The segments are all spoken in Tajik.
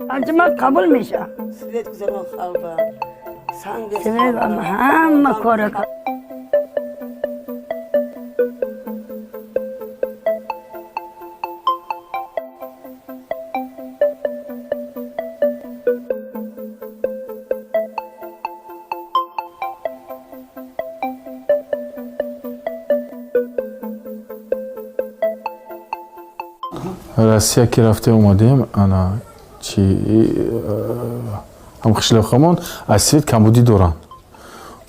Анҷуман қабул меша. Свет гузарон халба. Санг. Свет ҳама кора. Россия ки рафте омадем, ана чи ҳам қишлоқамон аз свет камбудӣ доранд.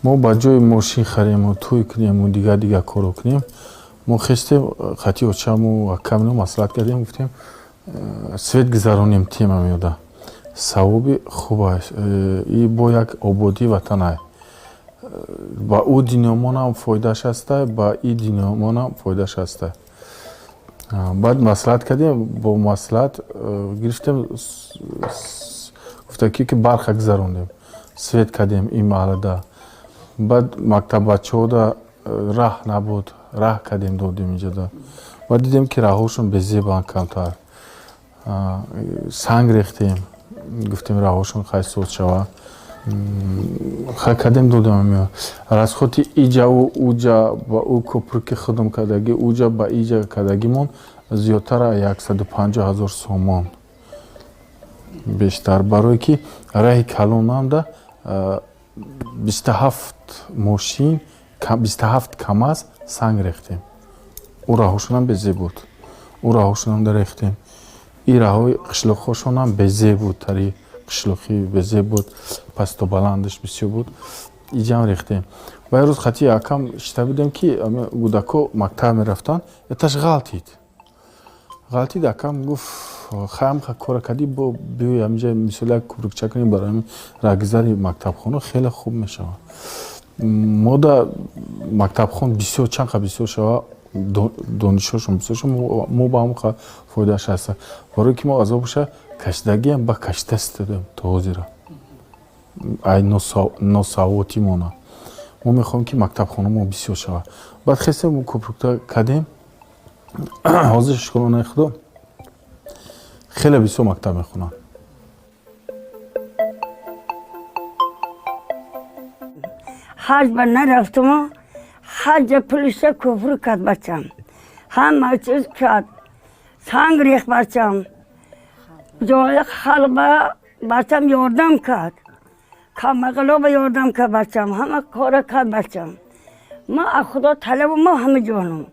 Мо ба ҷои мошин харему, тӯй кунему, дигар дигар корро кунем, мо хестем, хати очаму акамино маслиҳат кардем, гуфтем, свет гузаронем, тема меода, савоби хуб аст и бо як ободии ватанай. Ба ӯ динёмонам фоидааш ҳаста, ба и динёмонам фоидааш ҳаста. Баъд маслиҳат кардем, бо маслиҳат гирифтем, гуфта ки барха гузарондем, свет кардем ин маҳаллада. Баъд мактаббачаҳода раҳ набуд, раҳ кардем, додем инҷода. Баъд дидем, ки раҳҳошон безебанд, камтар санг рехтем, гуфтем, раҳҳошон хай соз шава. Хай кардем, додем. Расходи иҷаву уҷа ба ӯ кӯпруки худам кардаги, уҷа ба иҷа кардагимон зиёдтар 150 000 сомон бештар, барое ки раҳи калонанда 27 мошин, 27 КамАЗ санг рехтем. Ӯ раҳошонам безеб буд, ӯ раҳошонам рехтем. И раҳои қишлоқҳошонам безеб буд, тари қишлоқӣ безеб буд, пасту баландаш бисёр буд, иҷам рехтем. Ва як рӯз хати акам шита будем, ки гудако мактаб мерафтанд, яташ ғалтид, ғалтид. Акам гуфт: «Хаям кора кардӣ, бо биёй ҳаминҷа, мисол, як кӯпрукча кунем барои раҳгузари мактабхона, хеле хуб мешавад». Мода мактабхон бисёр, чанд қа бисёр шава, донишҳошон бисёр шава, мо ба ҳамон фоидааш ҳаста, барое ки мо азобаша кашидагиам, ба кашида стадем то ҳозира ай носавотимона. Мо мехоҳем, ки мактабхона мо бисёр шавад. Баъд хестем, кӯпрукта кардем. Ҳозир, шукронаи Худо, хеле бисёр мактаб мехонанд. Ҳаҷ ба нарафтуму ҳаҷа пулиша куфр кард бачам, ҳама чиз кард, санг рех бачам, ҷои халқ ба бачам ёрдам кард, камақло ба ёрдам кард бачам, ҳама кора кард бачам. Ма аз Худо талабу ма ҳама ҷонум.